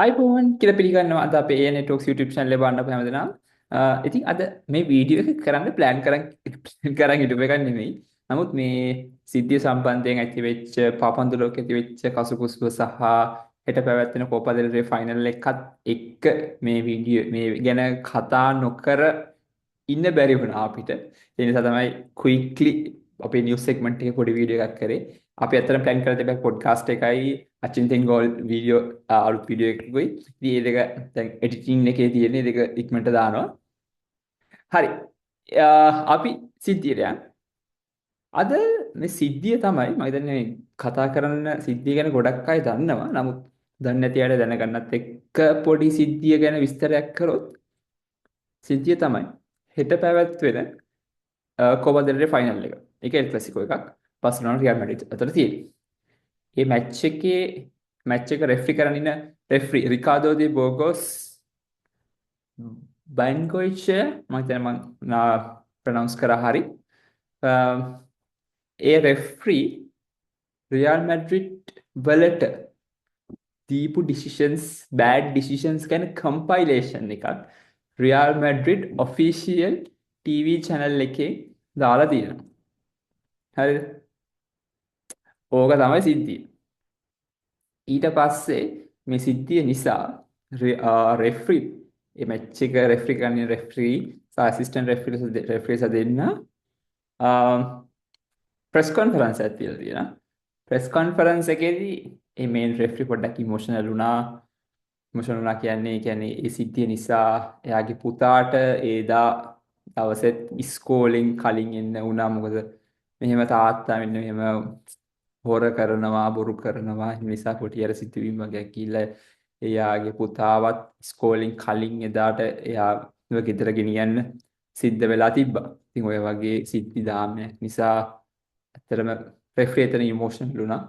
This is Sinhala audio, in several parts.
ආයුබෝවන් කියලා පිළිගන්නවා අද අපේ AN Networks YouTube channel එක බලන්න අප හැමදෙනාම. ඉතින් අද මේ වීඩියෝ එක කරන්න ප්ලෑන් කරන් කරන් හිටපු එකක් නෙමෙයි. නමුත් මේ සිද්ධිය සම්බන්ධයෙන් ඇතිවෙච්ච පාපන්දු ලෝකෙ ඇතිවෙච්ච කසුකුසුව සහ හෙට පැවැත්වෙන කෝපා ඩෙල් රේ ෆයිනල් එකත් එක්ක මේ වීඩියෝ මේ ගැන කතා නොකර ඉන්න බැරි වුණා අපිට. ඒ නිසා තමයි ක්වික්ලි අපේ නිවුස් සෙග්මන්ට් එකේ පොඩි වීඩියෝ එකක් කරේ. අපි ඇත්තටම ප්ලෑන් කරලා තිබ්බා පොඩ්කාස්ට් එකයි අචින්තෙන් ගෝල් වීඩියෝ අලුත් වීඩියෝ එකකුයි. ඉතින් ඒ දෙක දැන් එඩිටින් එකේ තියෙන ඒ දෙක ඉක්මනට දානවා. හරි. අපි සිද්ධියට යන්. අද මේ සිද්ධිය තමයි මම හිතන්නේ කතා කරන්න සිද්ධිය ගැන ගොඩක් අය දන්නවා. නමුත් දන්නේ නැති අයට දැනගන්නත් එක්ක පොඩි සිද්ධිය ගැන විස්තරයක් කරොත්, සිද්ධිය තමයි හෙට පැවැත්වෙන කෝපා ඩෙල් රේ ෆයිනල් එක. ඒක එල් ක්ලාසිකෝ එකක්. බාසිලෝනා රියල් මැඩ්‍රිඩ් අතර තියෙන්නේ. මේ මැච් එකේ මැච් එක රෙෆරි කරන් ඉන්න රෙෆරි රිකාඩෝ ඩි බෝගෝස් බැන්ගොයිච්, මම හිතන්නේ මං ප්‍රොනවුන්ස් කරා හරි. ඒ රෙෆරි රියල් මැඩ්‍රිඩ් වලට දීපු ඩිසිෂන්ස්, බෑඩ් ඩිසිෂන්ස් ගැන කම්පයිලේෂන් එකක් real Madrid official TV channel එකේ දාලා තියෙනවා. හරිද? ඕක තමයි සිද්ධිය. ඊට පස්සේ මේ සිද්ධිය නිසා රෙෆරි, මේ මැච් එක රෙෆරි කරන්නේ රෙෆරි සහ ඇසිස්ටන්ට් රෙෆරි, රෙෆරිස් දෙන්න ප්‍රෙස් කොන්ෆරන්ස් එකක් තියලා තියෙනවා. ප්‍රෙස් කොන්ෆරන්ස් එකේදී මේ මේන් රෙෆරි පොඩ්ඩක් ඉමෝෂනල් වුණා. ඉමෝෂනල් වුණා කියන්නේ, ඒ කියන්නේ ඒ සිද්ධිය නිසා එයාගේ පුතාට ඒදා දවසෙත් ඉස්කෝලෙන් කලින් එන්න වුණා. මොකද මෙහෙම තාත්තා මෙන්න මෙහෙම හොර කරනවා, බොරු කරනවා, එහෙම නිසා පොඩි අර සිදුවීම් වගේක් ගිහිල්ලා එයාගේ පුතාවත් ඉස්කෝලෙන් කලින් එදාට එයාව ගෙදර ගෙනියන්න සිද්ධ වෙලා තිබ්බා. ඉතින් ඔය වගේ සිද්ධි දාමයක් නිසා ඇත්තටම රෙෆරි එතන ඉමෝෂනල් වුණා.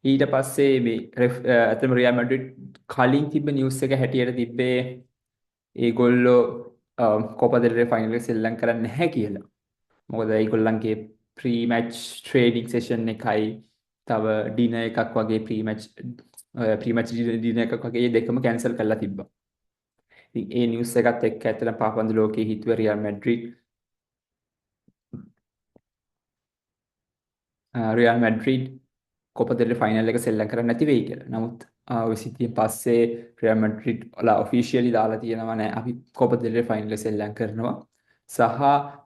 ඊට පස්සේ මේ ඇත්තටම රියල් මැඩ්‍රිඩ් කලින් තිබ්බ නිවුස් එක හැටියට තිබ්බේ ඒගොල්ලෝ කෝපා ඩෙල් රේ ෆයිනල් එක සෙල්ලම් කරන්නේ නැහැ කියලා. මොකද ඒගොල්ලන්ගේ ප්‍රී මැච් ට්‍රේනින් සෙෂන් එකයි තව ඩිනර් එකක් වගේ, ප්‍රී මැච් ඩිනර් එකක් වගේ, ඒ දෙකම කැන්සල් කරලා තිබ්බා. ඉතින් ඒ නිවුස් එකත් එක්ක ඇත්තටම පාපන්දු ලෝකයේ හිතුව රියල් මැඩ්‍රිඩ් කෝපා ඩෙල් රේ ෆයිනල් එක සෙල්ලම් කරන්නේ නැති වෙයි කියලා. නමුත් ඔය සිද්ධියෙන් පස්සේ රියල් මැඩ්‍රිඩ් වල ඔෆිෂියලි දාලා තියෙනවා, නෑ, අපි කෝපා ඩෙල් රේ ෆයිනල් එක සෙල්ලම් කරනවා. සහ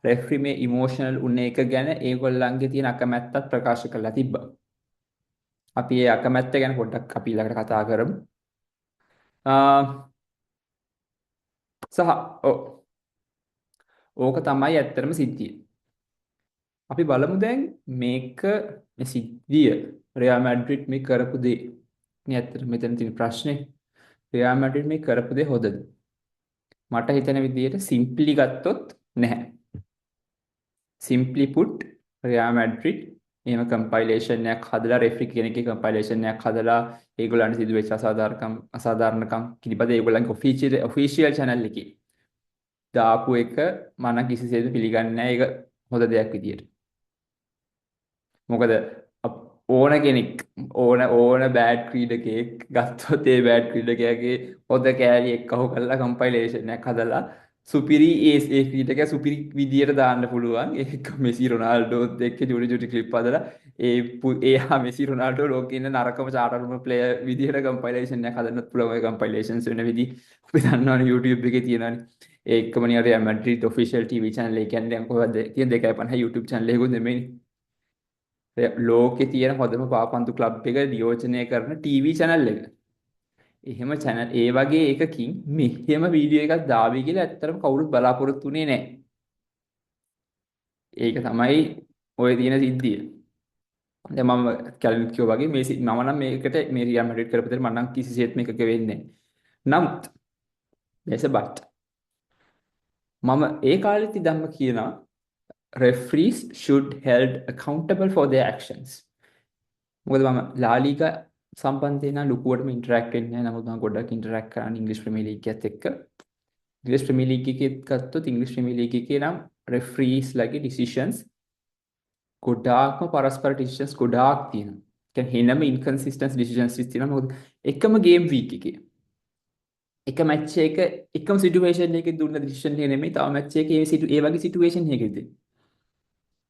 රෙෆරි මේ ඉමෝෂනල් උන එක ගැන ඒගොල්ලන්ගේ තියෙන අකමැත්තත් ප්‍රකාශ කරලා තිබ්බා. අපි ඒ අකමැත්ත ගැන පොඩ්ඩක් අපි ඊළඟට කතා කරමු. සහ ඔව්, ඕක තමයි ඇත්තටම සිද්ධිය. අපි බලමු දැන් මේක, මේ සිද්ධිය, රියල් මැඩ්‍රිඩ් මේ කරපු දේ. මේ ඇත්තට මෙතන තියෙන ප්‍රශ්නේ, රියල් මැඩ්‍රිඩ් මේ කරපු දේ හොඳද? මට හිතෙන විදිහට සිම්ප්ලි ගත්තොත් නැහැ. සිම්ප්ලි පුට්, රියල් මැඩ්‍රිඩ් එහෙම කම්පයිලේෂන් එකක් හදලා, රෙෆරි කෙනෙක්ගේ කම්පයිලේෂන් එකක් හදලා, ඒගොල්ලන්ට සිදු වෙච්ච අසාධාරණකම් පිළිබඳ ඒගොල්ලන්ගේ ඔෆිෂියල් ඔෆිෂියල් චැනල් එකේ දාපු එක මම නම් කිසිසේත්ම පිළිගන්නේ නැහැ ඒක හොඳ දෙයක් විදියට. මොකද ඕන කෙනෙක් ඕන ඕන බෑඩ් ක්‍රීඩකයෙක් ගත්තොත් ඒ බෑඩ් ක්‍රීඩකයාගේ හොඳ කෑලි එක්කහුව කරලා කම්පයිලේෂන් එකක් හදලා සුපිරි ඒ ඒ ක්‍රීඩකයා සුපිරි විදියට දාන්න පුළුවන්. ඒක මෙසි රොනාල්ඩෝත් එක්ක චුටි චුටි ක්ලිප් හදලා ඒ එයා මෙසි රොනාල්ඩෝ ලෝකේ ඉන්න නරකම චාටරුම ප්ලේයර් විදියට කම්පයිලේෂන් එකක් හදන්නත් පුළුවන්. ඔය කම්පයිලේෂන්ස් වෙන විදි අපි දන්නවනේ, YouTube එකේ තියෙනවනේ. ඒ එක්කම නේ real Madrid official TV channel එක කියන්නේ දැන් කොහෙවද තියෙන 2.50 YouTube channel එකකුත් නෙමෙයිනේ. ලෝකේ තියෙන හොඳම පාපන්දු ක්ලබ් එක නියෝජනය කරන ටීවී චැනල් එක. එහෙම චැනල් ඒ වගේ එකකින් මෙහෙම වීඩියෝ එකක් දාවි කියලා ඇත්තටම කවුරුත් බලාපොරොත්තු වෙන්නේ නැහැ. ඒක තමයි ඔය තියෙන සිද්ධිය. දැන් මම කලින් කිව්වා වගේ මේ මම නම් මේකට, මේ රියල් මැඩ්‍රිඩ් කරපු දෙයට මම නම් කිසිසේත්ම එකක වෙන්නේ නැහැ. නමුත් there's a but. මම ඒ කාලෙත් ඉඳන්ම කියනවා referees should held accountable for their actions. මොකද මම ලා ලීගා සම්බන්ධයෙන් නම් ලොකුවටම ඉන්ටරැක්ට් වෙන්නේ නැහැ. නමුත් මම ගොඩක් ඉන්ටරැක්ට් කරන්නේ ඉංග්‍රීසි ප්‍රීමියර් ලීග් එකත් එක්ක. ඉංග්‍රීසි ප්‍රීමියර් ලීග් එකෙත් ගත්තොත්, ඉංග්‍රීසි ප්‍රීමියර් ලීග් එකේ නම් රෙෆරීස් ලගේ ඩිසිෂන්ස් ගොඩාක්ම පරස්පර ඩිසිෂන්ස් ගොඩාක් තියෙනවා. කියන්නේ හෙනම ඉන්කන්සිස්ටන්ට් ඩිසිෂන්ස් තියෙනවා. මොකද එකම ගේම් වීක් එකේ එක මැච් එක එකම සිටුේෂන් එකේ දුන්න ඩිසිෂන් එක නෙමෙයි තව මැච් එකේ ඒ වගේ සිටුේෂන් එකකදී.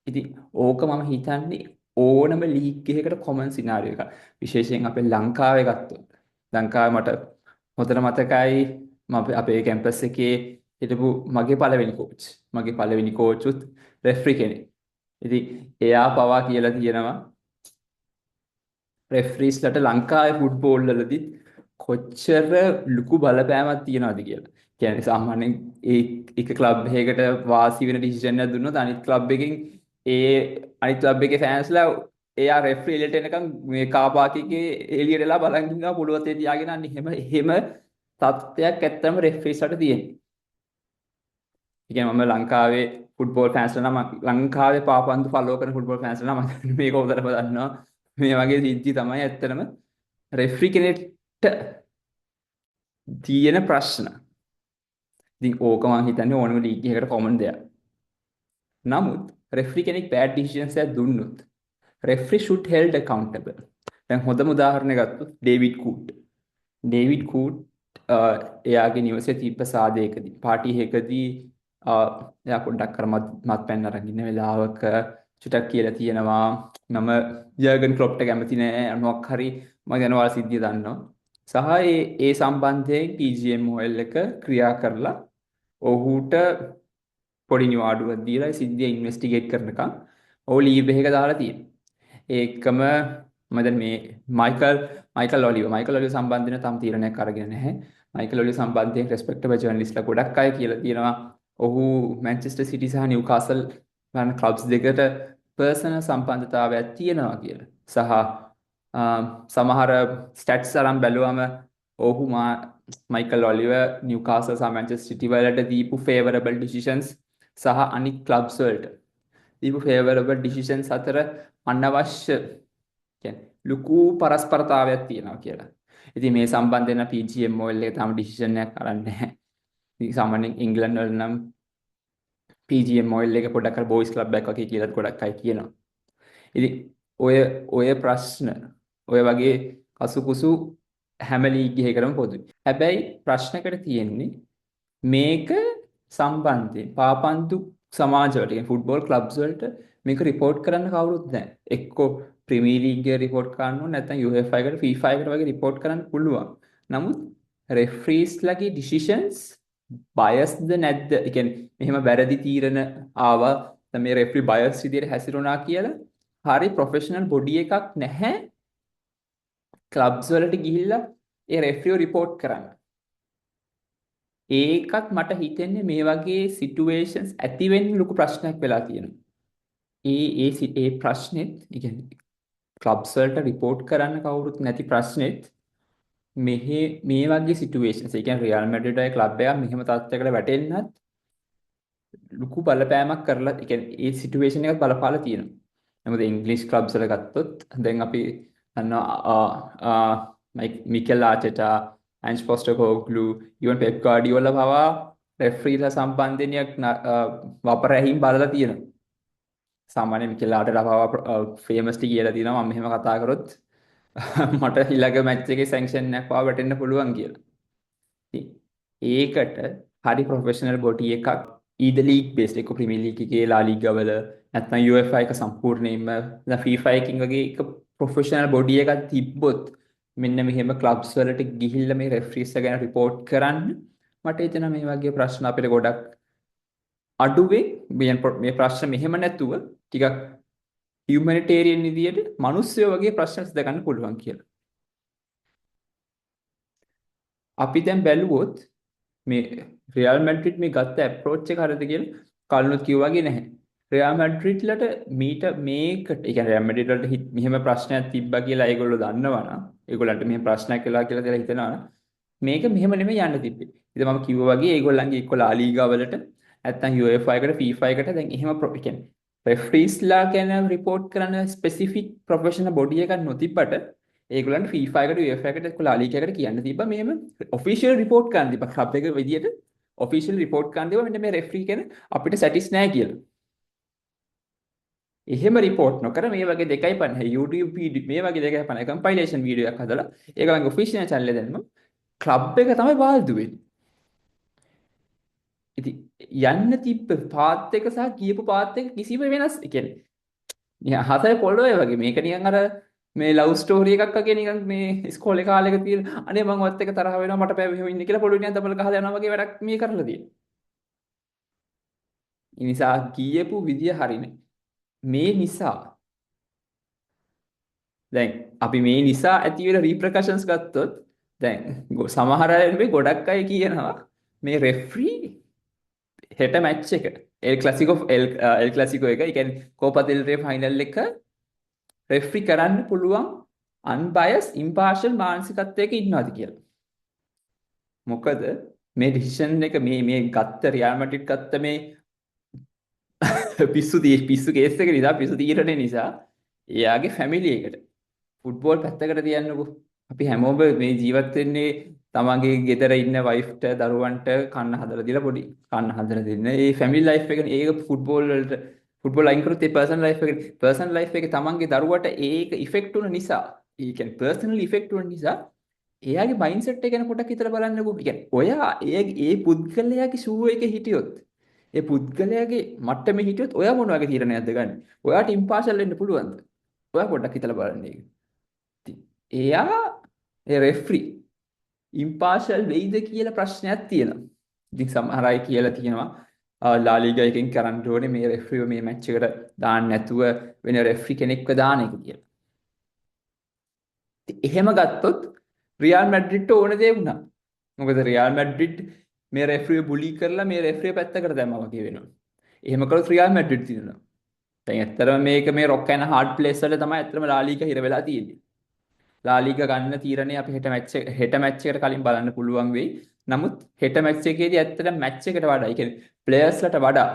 ඉතින් ඕක මම හිතන්නේ ඕනම ලීග් එකකට කොමන් සිනාරියෝ එකක්. විශේෂයෙන් අපේ ලංකාවේ ගත්තොත්. ලංකාවේ මට හොඳට මතකයි මම අපේ කැම්පස් එකේ හිටපු මගේ පළවෙනි කෝච්. මගේ පළවෙනි කෝච් උත් රෙෆරි කෙනෙක්. ඉතින් එයා පවා කියලා තියෙනවා රෙෆරිස්ලට ලංකාවේ ෆුට්බෝල් වලදීත් කොච්චර ලොකු බලපෑමක් තියනවද කියලා. කියන්නේ සාමාන්‍යයෙන් ඒ එක ක්ලබ් එකකට වාසි වෙන ඩිසිෂන් එකක් දුන්නොත් අනිත් ක්ලබ් එකෙන් ඒ අනිත් ක්ලබ් එකේ ෆෑන්ස්ලා එයා රෙෆරි එළියට එනකන් මේ කාර් පාක් එකේ එළියට එලා බලන් ඉන්නවා පොළොව අතේ තියාගෙන. අන්න එහෙම එහෙම තත්ත්වයක් ඇත්තම රෙෆරිස්ලාට තියෙනවා. ඒ කියන්නේ මම ලංකාවේ ෆුට්බෝල් ෆෑන්ස්ලා නම්, ලංකාවේ පාපන්දු ෆලෝ කරන ෆුට්බෝල් ෆෑන්ස්ලා නම් මම මේක හොඳටම දන්නවා. මේ වගේ සිද්ධි තමයි ඇත්තටම රෙෆරි කෙනෙක්ට තියෙන ප්‍රශ්න. ඉතින් ඕක මං හිතන්නේ ඕනම ලීග් එකකට කොමන් දෙයක්. නමුත් රෙෆරි කෙනෙක් බෑඩ් ඩිසිෂන්ස් එකක් දුන්නොත් රෙෆරි should held accountable. දැන් හොඳම උදාහරණයක් ගත්තොත් ඩේවිඩ් කූට්. ඩේවිඩ් කූට් එයාගේ නිවසේ තිබ්බ සාදයකදී, පාටි එකකදී, එයා පොඩ්ඩක් අර මත්පැන් අරන් ඉන්න වෙලාවක චුටක් කියලා තියෙනවා මම යර්ගන් ක්ලොප්ට කැමති නෑ මොකක් හරි, මම දැන් ඔයාලා සිද්ධිය දන්නවා. සහ ඒ ඒ සම්බන්ධයෙන් PGMOL එක ක්‍රියා කරලා ඔහුට පොඩි නිවාඩුවක් දීලා ඒ සිද්ධිය ඉන්වෙස්ටිගේට් කරනකම් ඔහු ලීව් එකක දාලා තියෙනවා. ඒකම මම දැන් මේ Michael Michael Oliver Michael Oliver සම්බන්ධයෙන් තාම තීරණයක් අරගෙන නැහැ. මයිකල් ඔලිවර් සම්බන්ධයෙන් රෙස්පෙක්ටබල් ජර්නලිස්ට්ලා ගොඩක් අය කියලා තියෙනවා ඔහු මැන්චෙස්ටර් සිටි සහ නිව්කාසල් යන ක්ලබ්ස් දෙකට පර්සනල් සම්බන්ධතාවයක් තියෙනවා කියලා. සහ සමහර ස්ටැට්ස් අරන් බැලුවම ඔහු මයිකල් ඔලිවර් නිව්කාසල් සහ මැන්චෙස්ටර් සිටි වලට දීපු ෆේවරබල් ඩිසිෂන්ස් සහ අනිත් ක්ලබ්ස් වලට දීපු ෆේවරබල් ඩිසිෂන්ස් අතර අනවශ්‍ය කියන්නේ ලොකු පරස්පරතාවයක් තියෙනවා කියලා. ඉතින් මේ සම්බන්ධයෙන් PGMOL එක තාම ඩිසිෂන් එකක් අරන් නැහැ. ඉතින් සාමාන්‍යයෙන් ඉංග්ලන්ඩ් වල නම් PGMOL එක පොඩ්ඩක් අර බොයිස් ක්ලබ් එකක් වගේ කියලාත් ගොඩක් අය කියනවා. ඉතින් ඔය ඔය ප්‍රශ්න ඔය වගේ කසුකුසු හැම ලීග් එකකටම පොදුයි. හැබැයි ප්‍රශ්නකට තියෙන්නේ මේක සම්බන්ධයෙන් පාපන්දු සමාජවලට, කියන්නේ ෆුට්බෝල් ක්ලබ්ස් වලට මේක රිපෝට් කරන්න කවුරුත් නැහැ. එක්කෝ ප්‍රීමියර් ලීග් එකට රිපෝට් කරන්න ඕන, නැත්නම් UEFA එකට, FIFA එකට වගේ රිපෝට් කරන්න පුළුවන්. නමුත් රෙෆ්‍රීස්ලාගේ ඩිසිෂන්ස් බයස්ද නැද්ද? ඒ කියන්නේ මෙහෙම වැරදි තීරණ ආවා, දැන් මේ රෙෆ්‍රි බයස් විදියට හැසිරුණා කියලා හරි ප්‍රොෆෙෂනල් බොඩි එකක් නැහැ ක්ලබ්ස් වලට ගිහිල්ලා ඒ රෙෆ්‍රිව රිපෝට් කරන්න. ඒකත් මට හිතෙන්නේ මේ වගේ සිටුේෂන්ස් ඇති වෙන්න ලොකු ප්‍රශ්නයක් වෙලා තියෙනවා. ඒ ඒ ඒ ප්‍රශ්නෙත්, ඒ කියන්නේ ක්ලබ්ස් වලට රිපෝට් කරන්න කවුරුත් නැති ප්‍රශ්නෙත් මෙහි මේ වගේ සිටුේෂන්ස්, ඒ කියන්නේ රියල් මැඩ්‍රිඩ් වගේ ක්ලබ් එකක් මෙහෙම තත්ත්වයකට වැටෙන්නත් ලොකු බලපෑමක් කරලා, ඒ කියන්නේ ඒ සිටුේෂන් එකත් බලපාලා තියෙනවා. මොකද ඉංග්‍රීසි ක්ලබ්ස් වල ගත්තොත් දැන් අපි දන්නවා මිකෙල් ආර්ටෙටා, ඇන්ජ් පොස්ටකෝග්ලු, ඊවන් පෙප් ගාඩියෝලා පවා රෙෆ්‍රීලා සම්බන්ධයෙන් වපරැහිම් බලලා තියෙනවා. සාමාන්‍ය මිකෙල් ආර්ටෙටා පවා ෆේමස්ලි කියලා තියෙනවා මම මෙහෙම කතා කරොත් මට ඊළඟ මැච් එකේ සැන්ක්ෂන් එකක් පවා වැටෙන්න පුළුවන් කියලා. ඉතින් ඒකට හරි ප්‍රොෆෙෂනල් බොඩි එකක් ඊද ලීග් බේස්ඩ්, එක්ක ප්‍රීමියර් ලීග් එකේ, ලා ලීගා වල, නැත්නම් UEFA එක සම්පූර්ණයෙන්ම, නැත්නම් FIFA එකකින් වගේ එක ප්‍රොෆෙෂනල් බොඩි එකක් තිබ්බොත් මෙන්න මෙහෙම ක්ලබ්ස් වලට ගිහිල්ලා මේ රෙෆ්‍රීස්ලා ගැන රිපෝට් කරන්න මට හිතෙනවා මේ වගේ ප්‍රශ්න අපිට ගොඩක් අඩුවෙන් මේ ප්‍රශ්න මෙහෙම නැතුව ටිකක් හියුමැනිටේරියන් විදියට මිනිස්සුયો වගේ ප්‍රශ්න විසඳ ගන්න පුළුවන් කියලා. අපි දැන් බැලුවොත් මේ රියල් මැඩ්‍රිඩ් මේ ගත්ත ඇප්‍රෝච් එක හරිද කියලා කලිනුත් කිව්වා වගේ නැහැ. රියල් මැඩ්‍රිඩ් ලට මීට මේකට, ඒ කියන්නේ රියල් මැඩ්‍රිඩ් වලට මෙහෙම ප්‍රශ්නයක් තිබ්බා කියලා ඒගොල්ලෝ දන්නවා නම්, ඒගොල්ලන්ට මෙහෙම ප්‍රශ්නයක් වෙලා කියලා කියලා හිතනවා නම් මේක මෙහෙම නෙමෙයි යන්න තිබ්බේ. ඉතින් මම කිව්වා වගේ ඒගොල්ලන්ගේ එක්ක ලා ලීගා වලට නැත්නම් UEFA එකට, FIFA එකට දැන් එහෙම ඒ කියන්නේ රෙෆ්‍රීස්ලා ගැන රිපෝට් කරන ස්පෙසිෆික් ප්‍රොෆෙෂනල් බොඩි එකක් නොතිබ්බට ඒගොල්ලන්ට FIFA එකට, UEFA එකට, එක්ක ලා ලීගා එකට කියන්න තිබ්බා, මෙහෙම ඔෆිෂියල් රිපෝට් කරන්න තිබ්බා. ක්ලබ් එක විදියට ඔෆිෂියල් රිපෝට් කරන්න තිබ්බා මෙන්න මේ රෙෆ්‍රී ගැන අපිට සැටිස් නෑ කියලා. එහෙම රිපෝට් නොකර මේ වගේ 2.50 YouTube video, මේ වගේ 2.50 කම්පයිලේෂන් වීඩියෝ එකක් හදලා ඒගොල්ලන්ගේ ඔෆිෂියල් චැනල් එක දැම්ම ක්ලබ් එක තමයි වාල්දු වෙන්නේ. ඉතින් යන්න තිබ්බ පාත් එක සහ ගියපු පාත් එක කිසිම වෙනස්, ඒ කියන්නේ නිකන් අහසයි පොළොවේ වගේ. මේක නිකන් අර මේ ලව් ස්ටෝරි එකක් වගේ, නිකන් මේ ඉස්කෝලේ කාලෙක තියෙන අනේ මං ඔයත් එක්ක තරහ වෙනවා, මට බෑ මෙහෙම ඉන්න කියලා පොළොවේ නිකන් දමල ගහලා යනවා වගේ වැඩක් මේ කරලා තියෙන්නේ. ඒ නිසා ගියපු විදිය හරිනේ. මේ නිසා දැන් අපි මේ නිසා ඇති වෙන රීපර්කෂන්ස් ගත්තොත්, දැන් සමහර අය නෙමෙයි, ගොඩක් අය කියනවා මේ රෙෆ්‍රී හෙට මැච් එක, එල් ක්ලාසිකෝ, එල් එල් ක්ලාසිකෝ එක, ඒ කියන්නේ කෝපා ඩෙල් රේ ෆයිනල් එක රෙෆ්‍රි කරන්න පුළුවන් අන්බයස්, ඉම්පාර්ෂල් මානසිකත්වයක ඉන්නවාද කියලා. මොකද මේ ඩිසිෂන් එක මේ මේ ගත්ත රියල් මැඩ්‍රිඩ් ගත්ත මේ පිස්සු කේස් එක නිසා, පිස්සු තීරණය නිසා එයාගේ ෆැමිලි එකට, ෆුට්බෝල් පැත්තකට තියන්නකෝ. අපි හැමෝම මේ ජීවත් වෙන්නේ තමන්ගේ ගෙදර ඉන්න වයිෆ්ට, දරුවන්ට කන්න හදලා දීලා, පොඩි කන්න හදලා දෙන්න. ඒ ෆැමිලි ලයිෆ් එක, ඒක ෆුට්බෝල් වලට, ෆුට්බෝල් අයින් කරොත් ඒ පර්සනල් ලයිෆ් එක, පර්සනල් ලයිෆ් එකේ තමන්ගේ දරුවට ඒක ඉෆෙක්ට් වුණ නිසා, ඒ කියන්නේ පර්සනල් ඉෆෙක්ට් වුණ නිසා එයාගේ මයින්ඩ්සෙට් එක ගැන පොඩ්ඩක් හිතලා බලන්නකෝ. ඒ කියන්නේ ඔයා ඒ ඒ පුද්ගලයාගේ ෂූ එකේ හිටියොත්, ඒ පුද්ගලයාගේ මට්ටමේ හිටියොත් ඔයා මොන වගේ තීරණයක්ද ගන්නේ? ඔයාට ඉම්පාර්ෂල් වෙන්න පුළුවන්ද? ඔයා පොඩ්ඩක් හිතලා බලන්න ඒක. ඉතින් එයා ඒ රෙෆ්‍රි ඉම්පාර්ෂල් වෙයිද කියලා ප්‍රශ්නයක් තියෙනවා. ඉතින් සමහර අය කියලා තියෙනවා ලා ලීගා එකෙන් කරන්න ඕනේ මේ රෙෆ්‍රිව මේ මැච් එකට දාන්න නැතුව වෙන රෙෆ්‍රි කෙනෙක්ව දාන එක කියලා. ඉතින් එහෙම ගත්තොත් රියල් මැඩ්‍රිඩ්ට ඕන දේ වුණා. මොකද රියල් මැඩ්‍රිඩ් මේ රෙෆ්‍රිව බුලි කරලා මේ රෙෆ්‍රිව පැත්තකට දැම්මා වගේ වෙනවා. එහෙම කළොත් රියල් මැඩ්‍රිඩ් දිනනවා. දැන් ඇත්තටම මේක මේ රොක් ඇන්ඩ් හાર્ඩ් ප්ලේස් වල තමයි ඇත්තටම ලා ලීගා හිර වෙලා තියෙන්නේ. ලා ලීගා ගන්න තීරණය අපි හෙට මැච් එකට කලින් බලන්න පුළුවන් වෙයි. නමුත් හෙට මැච් එකේදී ඇත්තටම මැච් එකට වඩා, ඒ කියන්නේ ප්ලේයර්ස්ලට වඩා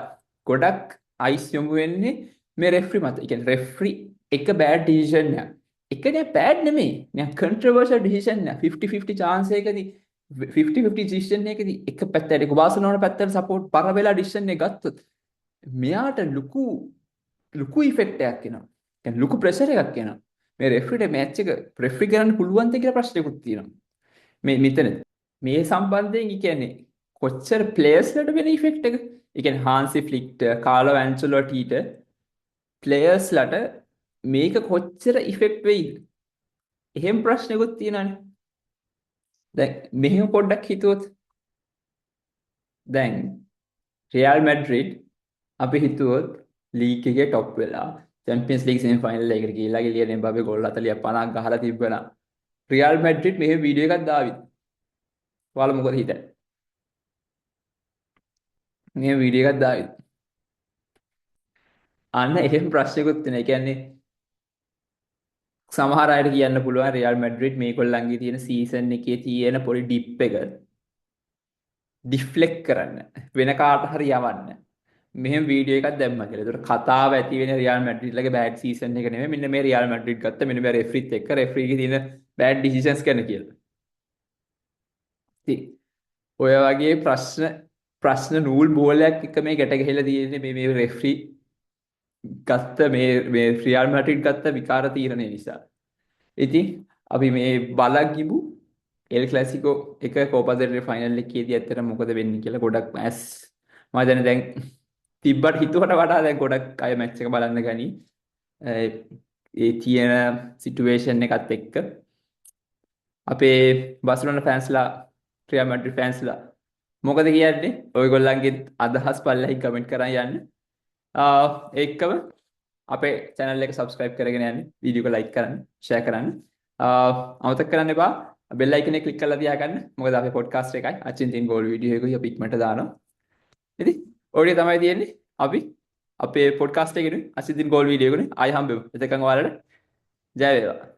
ගොඩක් අයිස් යොමු වෙන්නේ මේ රෙෆ්‍රි මත. ඒ කියන්නේ රෙෆ්‍රි එක බෑඩ් ඩිසිෂන් එකක්. එක නෑ, බෑඩ් නෙමෙයි. නිකන් කන්ට්‍රොවර්ෂල් ඩිසිෂන් එක. 50-50 චාන්ස් එකදී, 50-50 ඩිසිෂන් එකදී එක පැත්තට, ඒක බාසලෝනා පැත්තට සපෝට් බර වෙලා ඩිසිෂන් එක ගත්තොත් මෙයාට ලොකු ලොකු ඉෆෙක්ට් එකක් එනවා. කියන්නේ ලොකු ප්‍රෙෂර් එකක් එනවා. මේ රෙෆ්‍රිට මැච් එක රෙෆ්‍රි කරන්න පුළුවන්ද කියලා ප්‍රශ්නකුත් තියෙනවා. මේ මෙතන මේ සම්බන්ධයෙන්, ඒ කියන්නේ කොච්චර ප්ලේයර්ස්ලට වෙන ඉෆෙක්ට් එක. ඒ කියන්නේ හාන්සි ෆ්ලික්ට, කාලෝ ඇන්චලොටිට, ප්ලේයර්ස්ලට මේක කොච්චර ඉෆෙක්ට් වෙයිද? එහෙම ප්‍රශ්නකුත් තියෙනවානේ. දැන් මෙහෙම පොඩ්ඩක් හිතුවොත්, දැන් රියල් මැඩ්‍රිඩ් අපි හිතුවොත් ලීග් එකේ ටොප් වෙලා චැම්පියන්ස් ලීග් සෙමි ෆයිනල් එකට ගිහිල්ලා කිලියන් එම්බාපේ ගෝල් 40 50ක් ගහලා තිබ්බනම් රියල් මැඩ්‍රිඩ් මෙහෙම වීඩියෝ එකක් දාවිද? ඔයාලා මොකද හිතන්නේ? මෙහෙම වීඩියෝ එකක් දාවිද? අන්න එහෙම ප්‍රශ්නකුත් තියෙනවා. ඒ කියන්නේ සමහර අයට කියන්න පුළුවන් රියල් මැඩ්‍රිඩ් මේගොල්ලන්ගේ තියෙන සීසන් එකේ තියෙන පොඩි ඩිප් එක ඩිෆ්ලෙක්ට් කරන්න, වෙන කාට හරි යවන්න මෙහෙම වීඩියෝ එකක් දැම්මා කියලා. ඒතර කතාව ඇති වෙන රියල් මැඩ්‍රිඩ් ලගේ බෑඩ් සීසන් එක නෙමෙයි, මෙන්න මේ රියල් මැඩ්‍රිඩ් ගත්ත මෙන්න මේ රෙෆ්‍රිත් එක්ක රෙෆ්‍රීගේ තියෙන බෑඩ් ඩිසිෂන්ස් ගැන කියලා. ඉතින් ඔය වගේ ප්‍රශ්න ප්‍රශ්න නූල් බෝලයක් එක මේ ගැට ගැහිලා තියෙන්නේ මේ මේ රෙෆ්‍රි ගත්ත මේ මේ රියල් මැඩ්‍රිඩ් ගත්ත විකාර තීරණය නිසා. ඉතින් අපි මේ බලගිමු එල් ක්ලාසිකෝ එක, කෝපා ඩෙල් රේ ෆයිනල් එකේදී ඇත්තට මොකද වෙන්නේ කියලා. ගොඩක් ඇස් මම දැන් දැන් තිබ්බට හිතුවට වඩා දැන් ගොඩක් අය මැච් එක බලන්න ගනි. ඒ තියෙන සිටුේෂන් එකත් එක්ක අපේ බාසිලෝනා ෆෑන්ස්ලා, රියල් මැඩ්‍රිඩ් ෆෑන්ස්ලා මොකද කියන්නේ? ඔයගොල්ලන්ගේ අදහස් පල්ලෙහින් කමෙන්ට් කරන් යන්න. ඒකම අපේ channel එක subscribe කරගෙන යන්න, වීඩියෝ එක like කරන්න, share කරන්න. අමතක කරන්න එපා. බෙල් අයිකන් එක ක්ලික් කරලා තියාගන්න. මොකද අපේ පොඩ්කාස්ට් එකයි අචින්තින් ගෝල් වීඩියෝ එකයි අපි ඉක්මනට දානවා. ඉතින් ඔය ටික තමයි තියෙන්නේ. අපි අපේ පොඩ්කාස්ට් එකේ අචින්තින් ගෝල් වීඩියෝ එකේ ආයෙ හම්බෙමු. එතකන් ඔයාලට ජය වේවා.